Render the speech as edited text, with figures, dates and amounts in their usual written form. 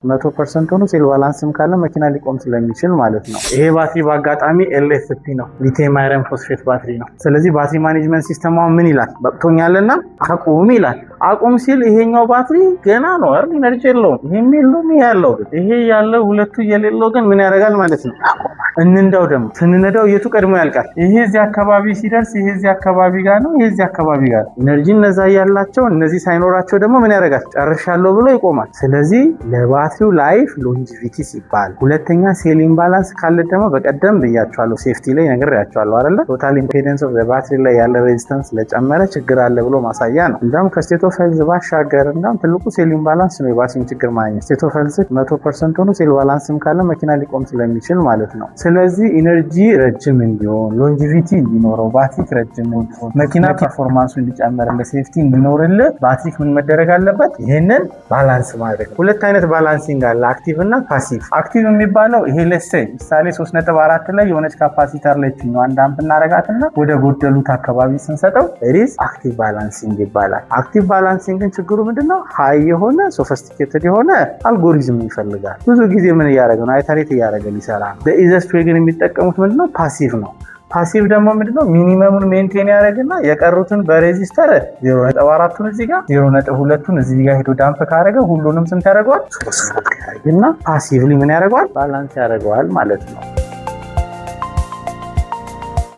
100% ሆኖ cell balance ም ካለ መኪና ሊቆም ስለሚችል ማለት ነው። ይሄ ባትሪ በአጋጣሚ LFP ነው፣ lithium iron phosphate ባትሪ ነው። ስለዚህ battery management system ምን ይላል? በቅቶኛልና አቁም ይላል። አቁም ሲል ይሄኛው ባትሪ ገና ነው አይደል? Energy የለውም። ይሄም የለውም፣ ይሄ ያለው ግን ይሄ ያለው ሁለቱ የሌለው ግን ምን ያደርጋል ማለት ነው? እንንዳው ደግሞ ስንነዳው የቱ ቀድሞ ያልቃል? ይሄ እዚህ አካባቢ ሲደርስ ይሄ እዚህ አካባቢ ጋር ነው፣ ይሄ እዚህ አካባቢ ጋር ነው። Energy እነዛ ያላቸው እነዚህ ሳይኖራቸው ደግሞ ምን ያደርጋል? ጨርሻለሁ ብሎ ይቆማል። ስለዚህ ለባትሪው life longevity ሲባል፣ ሁለተኛ cell imbalance ካለ ደግሞ በቀደም ብያቸዋለሁ፣ safety ላይ ነግሬያቸዋለሁ አይደለ? Total impedance of battery ላይ ያለ resistance ለጨመረ ችግር አለ ብሎ ማሳያ ነው። እንዲሁም ከ state of health ባሻገር እንዲሁም ትልቁ cell imbalance ነው የባትሪን ችግር ማግኘት። State of health 100% ሆኖ cell balance ም ካለ መኪና ሊቆም ስለሚችል ማለት ነው። ስለዚህ energy ረጅም እንዲሆን፣ longevity እንዲኖረው፣ ባትሪክ ረጅም እንዲሆን፣ መኪና performance ኡ እንዲጨምር፣ safety እንዲኖርልህ ባትሪክ ምን መደረግ አለበት? ይህንን balance ማድረግ። ሁለት አይነት balancing አለ፣ active እና passive። Active የሚባለው ይሄ let's say ምሳሌ 3.4 ላይ የሆነች capacitor ላይ አንድ dump እናረጋትና ወደ ጎደሉት አካባቢ ስንሰጠው is active balancing ይባላል። Active balancing ግን ችግሩ ምንድነው? High የሆነ sophisticated የሆነ አልጎሪዝም ይፈልጋል። ብዙ ጊዜ ምን እያደረገ ነው? Iterate እያደረገ ሊሰራ ነው። Easiest way ግን የሚጠቀሙት ምንድነው? Passive ነው። Passive ደግሞ ምንድነው? Minimum ኡን maintain ያደረግና የቀሩትን በ resistor 0.4ቱን እዚህ ጋር፣ 0.2ቱን እዚህ ጋር ሄዶ dump ካደረገ ሁሉንም ስንት ያደርገዋል? 3 እና passively ምን ያደርገዋል? Balance ያደርገዋል ማለት ነው።